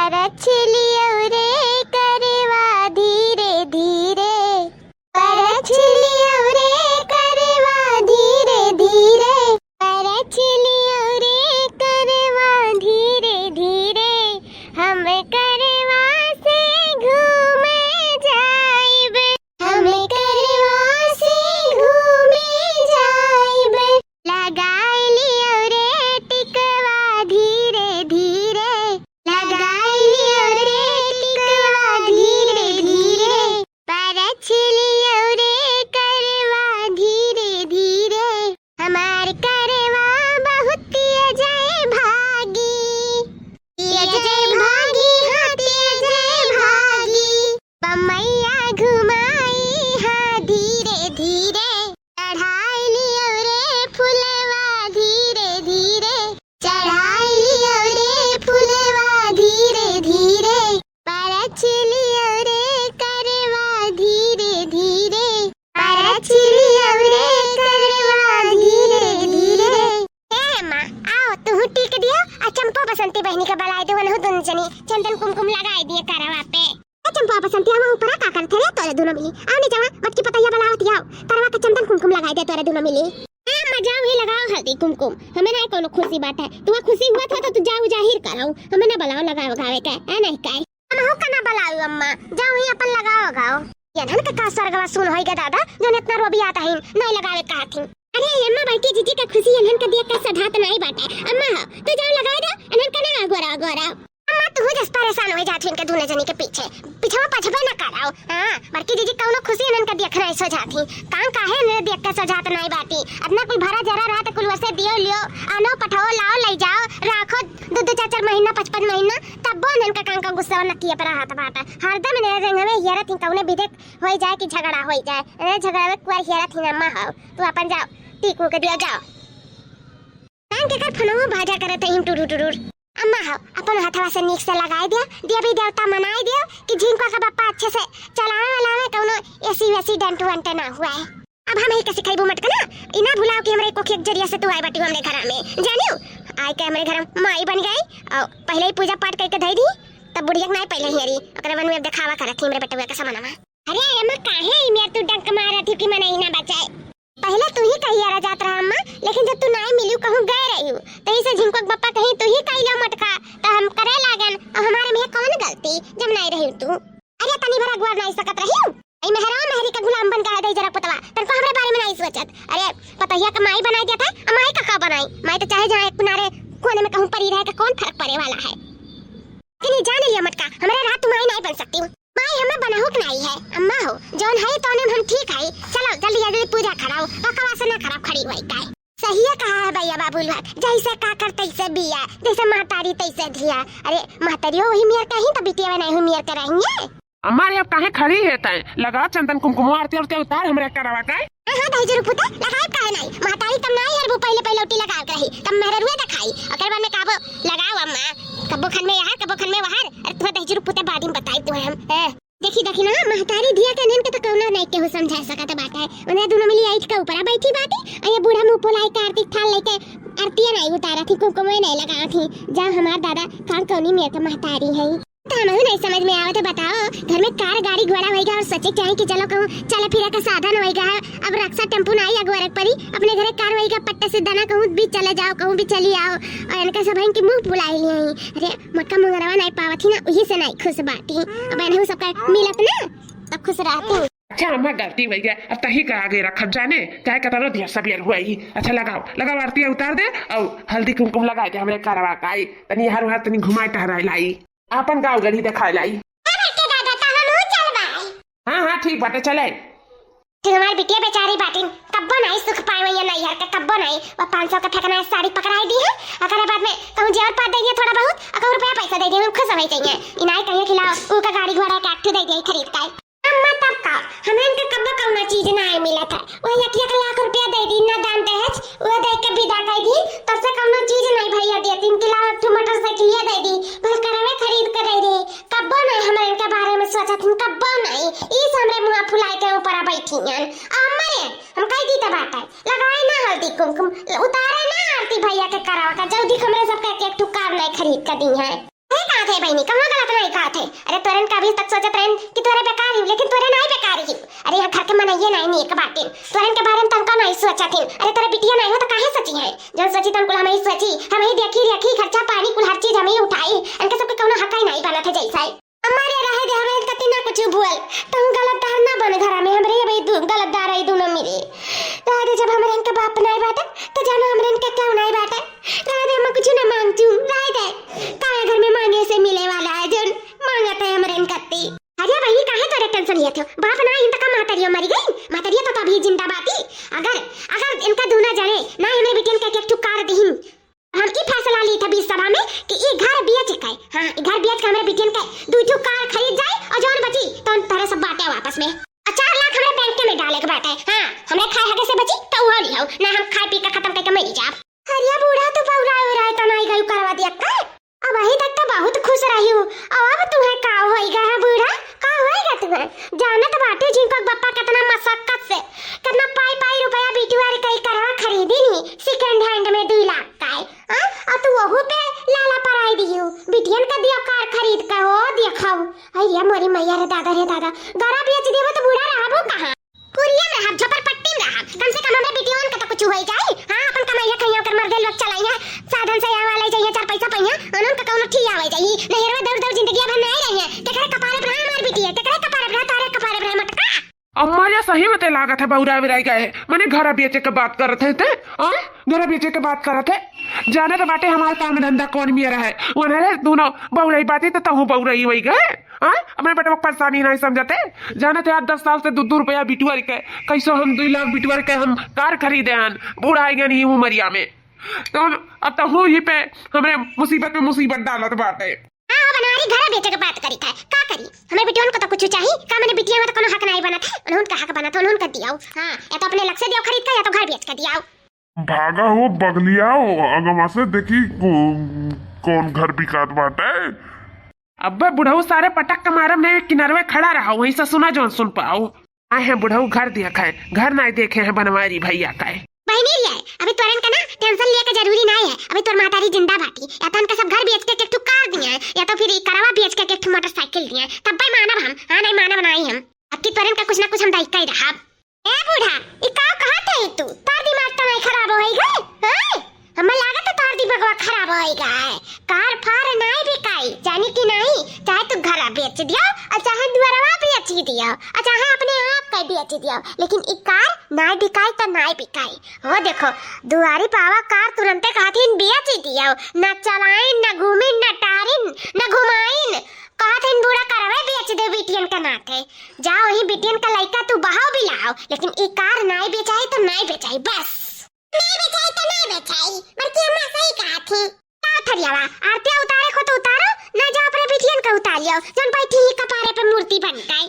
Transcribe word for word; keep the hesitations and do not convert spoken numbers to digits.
परछ लियो रे करवा धीरे धीरे, परछ लियो रे करवा धीरे धीरे, परछ लियो रे करवा धीरे धीरे, हम करवा से घूमे जाइब, हम करवा से घूमे जाइब। लगाई लियो रे टिकवा धीरे धीरे, लगाई लियो रे टिकवा धीरे धीरे, परछ लियो रे करवा धीरे धीरे, हमार करवा बहुत तेज भागी, तेज भागी, हाँ, तेज भागी। बमैया घुमाई हा धीरे धीरे, चढ़ाई लियो रे फुलवा धीरे धीरे, चढ़ाई लियो रे फुलवा धीरे धीरे, परछ लियो रे करवा धीरे धीरे, परछ लियो रे करवा धीरे धीरे। ए माँ, आओ तुहू टिक दियो, आ चंपा बसंती बहिनी का बलाई दे, वनहु दुन जनी चंदन कुमकुम लगाई दिए करवा पे। ए चंपा बसंती, हम ऊपरा का करत है रे तोरे दुनो मिली? आओ नीचवा, बटकी पतैया बलावत आओ, करवा के चंदन कुमकुम लगाई दे तोरे दुनो मिली। ए अम्मा, जाओ ही लगाओ हल्दी कुमकुम, हमें ना कोनो खुशी बात है। तुम्हें खुशी हुआ था तो तू जाओ जाहिर कराओ, हमें ना बलाओ लगाओ गावे के, ए नहीं काय। हम हो का ना बलाओ अम्मा, जाओ ही अपन लगाओ गाओ। ये धन के का स्वर्गवा सुन होई गे दादा, जोन इतना रोबी आता है, नहीं लगावे का थी। अरे अम्मा, बड़की जीजी का खुशी इन्हन का दिया का सधात नहीं बाटे। अम्मा हो, तू जाओ लगाई दे, इन्हन का ना अगोरा अगोरा। अम्मा, तू जस परेशान हो जात इनके दूने जनी के पीछे, पीछवा पछबे ना कराओ। हाँ, बड़की जीजी कौनो खुशी इन्हन का देख नहीं सो जात ही। काम काहे इन्हन देख के सो जात नहीं बाटी? इतना कुल भरा जरा रहा तो कुल वैसे दियो लियो, आनो पठाओ, लाओ, ले जाओ, राखो दो दो चार चार महीना, पाँच पाँच महीना, तब वो इन्हन का काम का गुस्सा न किए पर रहत बाटा। हरदम इन्हें रंग में हियरत ही कौने विधे होई जाए कि झगड़ा होई जाए। ए, झगड़ा में कुआर हियरत ही अम्मा हो, तू अपन जाओ, टीकू के दिया जाओ। कान के कर फोनवा बाजा करत है टुरु टुरुर। अम्मा हो, अपन हथवा से नीक से लगाई दिया, देवी देवता मनाई दियो कि झिंकवा का बप्पा अच्छे से चलावे वाला में कौनो एसी वेसी डेंट वेंट ना हुआ है। अब हम ही के सिखाइबू मटका ना, ई ना भुलाओ कि हमरे कोखी के जरिया से तू आए बाटी हमरे घर में, जानियो? आए के हमरे घर में माई बन गई और पहले ही पूजा पाठ करके धई दी, तब बुढ़िया के नाई पहले ही अरी, ओकरे मन में अब दिखावा करत ही हमरे बेटवा के समानवा। अरे अम्मा, काहे ई मेर तू डंक मारत हो कि मनई ना बचाए? पहले तू ही कहिया रह जात रहा अम्मा, लेकिन जब तू नाई मिलू कहूँ गए रही, तो इसे झिंकवा के बप्पा कहीं तू ही कह लो मटका, तो हम करे लागन, और हमारे में कौन गलती जब नाई रही तू? अरे तनी भर अगुआ नाई सकत रही, ई मेहरा मेहरी का गुलाम बन गया है जरा पुतवा, तनको हमरे बारे में नाई सोचत। अरे पतोहिया का माई बनाई देत है, आ माई का का बनाई? माई तो चाहे जहाँ एक किनारे कोने में कहूँ परी रहे, का कौन फर्क पड़े वाला है? लेकिन ये जान लिया मटका, हमरे रात तू माई नाई बन सकती हूँ। माई हमें बनाहुक नाई है, अम्मा हो, जौन है तौने में हम ठीक है। चलो जल्दी जल्दी पूजा कराओ, बकवास ना कराओ खड़ी हुई काय। सही है कहा है भैया बाबू लोग, जैसे काकर तैसे बिया, जैसे महतारी तैसे धिया। अरे महतारियो वही मेर का ही तो बिटिया नहीं हुई मेर के रही है। अम्मा रे, अब काहे खड़ी है तय? लगा चंदन कुमकुम आरती उरती उतार हमरे करवा का। हाँ, हाँ, दहिजरू पुते, लगाए काहे नहीं? महतारी तब नाई हरबू पहले पहले उठी लगाए के रही, तब मेहररुए देखाई, ओकर बाद में कहबो, "लगाओ अम्मा, कब्बो खन में यहाँ, कब्बो खन में वहार।" अरे तुम्हें दहिजरू पुते बाद में बताई तुम्हें हम, हैं? देखी, देखी ना, महतारी धिया के नेन के तो कौनो नहीं केहू समझा सकत बाटे। उन्हें दोनों मिली आइठ के ऊपरा बैठी बाटी, और ये बूढ़ा मुंह फुलाई के आरती थाल लेके आरतिया नहीं उतारा थी, कुमकुम नहीं लगा थी। जा हमार दादा, कौन कौनी मेर के महतारी है। तो हमहू नहीं समझ में आवत है, बताओ, घर में कार गाड़ी घोड़ा होइगा और सोचे चाहे कि चलो कहूँ चले फिरे का साधन होइगा है, अब रक्षा टेम्पू नहीं अगोरक परी, अपने घरे कार होइगा, पट्टे से दाना कहूँ भी चले जाओ, कहूँ भी चली आओ, और इनका सब इनकी मुंह फुलाई ली हैं। अरे मोटका मुंगरवा नहीं पावत ही ना, वही से नहीं खुश बाटी, अब इन्हें सबका मिलत ना, तब खुश रहती। अच्छा अम्मा, गलती होइगा, अब तही का आगे रखब जाने, चाहे कतनो दिया सबियर हुआ ही। अच्छा लगाओ, लगाओ, आरती उतार दे और हल्दी कुमकुम लगा दे हमरे करवा का आई, तनी हर हर तनी घुमाए टहराए लाई। आपन गाँव गली देखाए लाई। अरे के दादा, त हमहू चलबै। हाँ, हाँ, ठीक बाटे, चले। फिर हमार बिटिया बेचारी बाटिन, कब्बो नहीं सुख पाए वैया नैहर के, कब्बो नहीं। वो पाँच सौ के फेंकना है, साड़ी पकड़ाई दी है, ओकरे बाद में कहूँ जेवर पात दे दिए थोड़ा बहुत, और कहूँ रुपया पैसा दे दिए, हम खुश हो जाइए। इनाई कहिए खिलाओ, ऊ का गाड़ी घोड़ा के आठू दे दिए खरीद के। अम्मा, तब का? हमन के कब्बो कौनो चीज नाय मिलत है। वही एक, एक लाख रुपया दे दी, ना दान दहेज, वो दे के विदा कर दी। तब से कौनो चीज नाय भैया दिए, तीन किलो एक ठो मोटरसाइकिलिया दे दी, भल करवे खरीद के दे दी। कब्बो नाय हमन के बारे में सोचत हिन, कब्बो नाय। इस हमरे मुंह फुलाए के ऊपर बैठी हन। अम्मा रे, हम कह दी त बात है, लगाए ना हल्दी कुमकुम, उतारे ना आरती भैया के करवा का, जल्दी हमरे सबके एक, एक ठो कार नाय खरीद के दी है। ए ते कहत है बहिनी, कहूँ गलत नाहीं कहत है। अरे तोरन का अभी तक सोचत रहन कि तोरे बेकार ही, लेकिन तोरे नाहीं बेकार ही। अरे यहाँ घर के मनइये नाहीं नीक बाटिन, तोरन के बारे में तनका नाहीं सोचत हिन। अरे तोरे बिटिया नाहीं हो तो काहे सोची है? जौन सोची तौन कुल हमही सोची, हमही देखी रेखी, खर्चा पानी कुल हर चीज हमही उठाई। इनके सबके कौनो हक ही नाहीं बनत है जैसा है। हमारे रहे दे, हमें कति ना कुछ बोल, तू गलतदार ना बन घरा में, हमरे अबे दू गलतदार है दोनों मेरे। रहे दे, जब हमरे इनके बाप नाहीं बाटे, तो जानो हमरे इनके क्यों नाहीं बाटे। रहे दे, हम कुछ ना मांगती हूँ, रहे दे। काहे घर में मांगे से मिले वाला है, जौन मांगत है हमरे इनकती। अरे बहिनी, काहे तोरे tension लेत हो? बाप ना इन तक महतरिया मरी गई, महतरिया तो तभी जिंदा बाटी। अगर, अगर इनका दूना जने ना हमरे बिटियन के एक ठो कार दिहिन, हम ई फैसला ली थे बीच सभा में कि ई घर बेच के, हाँ, ई घर बेच के हमरे बिटियन के दुई ठो कार खरीद जाए और जौन बची तौन तोरे सब बांटे आपस में। और चार लाख हमरे बैंक में डाले के बाटे, हाँ, हमरे खाए हगे से बची तो वो लिहो, ना हम खाए पी के खत्म करके मरी जाब। अरे बूढ़ा, तू बौरा हो रहा है तो नाहीं गयू करवा दिया का? अब अभी तक तो बहुत खुश रही हूँ, और अब तुम्हें का होइगा है बूढ़ा? का होइगा तुम्हें? जानत बाटे जिनको बप्पा कितना मशक्कत से, कितना पाई पाई रुपया बिटुआ रे कई करवा खरीदी नी, second hand में दुई लाख का है, हाँ? और तू वहू पे लाला पराई दियो, बिटियन का दियो कार खरीद के हो, दिखाओ। अरे मोरी मैया रे दादा, रे दादा, गरा बेच देबो तो बूढ़ा रहबो कहाँ? कुरिया में रहब, झोपड़पट्टी में रहब, कम से कम हमरे बिटियन का तो कुछ होई जाई। हाँ, अपन कमैया खइया ओकर मर्दे लोग चलाई है, साधन से आवा ले जाइए, चार पैसा पइया, उन्हन का कौनो ठीक आवे जाई। नैहरवा दौड़ दौड़ जिंदगी भर में आई रही है, केकरे कपारे पर हमार बिटिया, केकरे कपारे पर, तारे कपारे पर मटका। अम्मा, या सही में ते लागत है बौरा बिराई गए, मने घरा बेचे के बात करत है ते, हाँ? घरा बेचे के बात करत है, जाने तो बाटे हमार काम धंधा कौन मियर है, उन्हें दोनों बौराई बाती तो तहूँ बौराई वही गए। हाँ, अपने बेटवा के परेशानी नाहीं समझते। जानत है, आज दस साल से दू दू रुपया बिटुअर के, कैसो हम दुई लाख बिटुअर के हम कार खरीदे हन, बूढ़ा आइगन ही उमरिया में। तो हम, अब तो हो ही पे हमरे मुसीबत में मुसीबत डालत बाटे। हाँ, अब अनारी घर बेचे के बात करी था, का करी? हमें बिटियन को तो कुछ चाहिए, का मने बिटिया में तो कोनो हक नाहीं बनत है, उन्होंने का हक बनत है, उन्होंने का दियाओ। हाँ, या तो अपने लग से दियाओ खरीद के, या तो घर बेच के दियाओ। भागा हो बगलिया हो, अगवा से देखी को-, कौन घर बिकात बाटे। अब्बे बुढ़ऊ सारे पटक के मारब नहीं, किनारवे खड़ा रहा, वहीं से सुना जौन सुन पाओ। आए हैं बुढ़ऊ घर देखे, घर नाहीं देखे हैं बनवारी भैया का है। बहिनी रे, अभी तोरन का ना tension लेके जरूरी नाहीं है, अभी तोर महतारी जिंदा बाटी, या तो उनका सब घर बेच के एक ठो कार दिए, या तो फिर ई करवा बेच के एक ठो मोटरसाइकिल दिए, तब भाई मानब हम, हाँ नाहीं मानब नाहीं हम। अब की तोरन का कुछ ना कुछ हम दाई का ही रहब। ए बूढ़ा, ई का कहत है तू? तार दिमाग तो नाहीं खराब होई गए? हैं? हमें लागत है तार दिमागवा खराब होई गए। कार फार नाहीं बिकाई, जानी कि नाहीं? चाहे तू घरा बेच दियो, और चाहे दुआरवा बेच ही दियो, और चाहे अपने आप का बेच दियो, लेकिन ई कार नाहीं बिकाई तो नाहीं बिकाई। हो देखो, दुआरी पावा कार तुरंते कहथिन बेच ही दियो, ना चलाइन, ना घूमिन, ना टारिन, ना घुमाइन। कहथिन बूढ़ा करवे बेच दे बिटियन के नाते। जा वही बिटियन का लइका तू बहाव भी लाओ, लेकिन ई कार नाहीं बेचाई तो नाहीं बेचाई, बस। नाहीं बेचाई तो नाहीं बेचाई, बड़की अम्मा सही कहत ही। का थरियावा, आरतिया उतारे को तो उतारो, ना जा अपने बिटियन का उतारियो, जौन बैठी ही कपारे पे मूर्ति बन गई।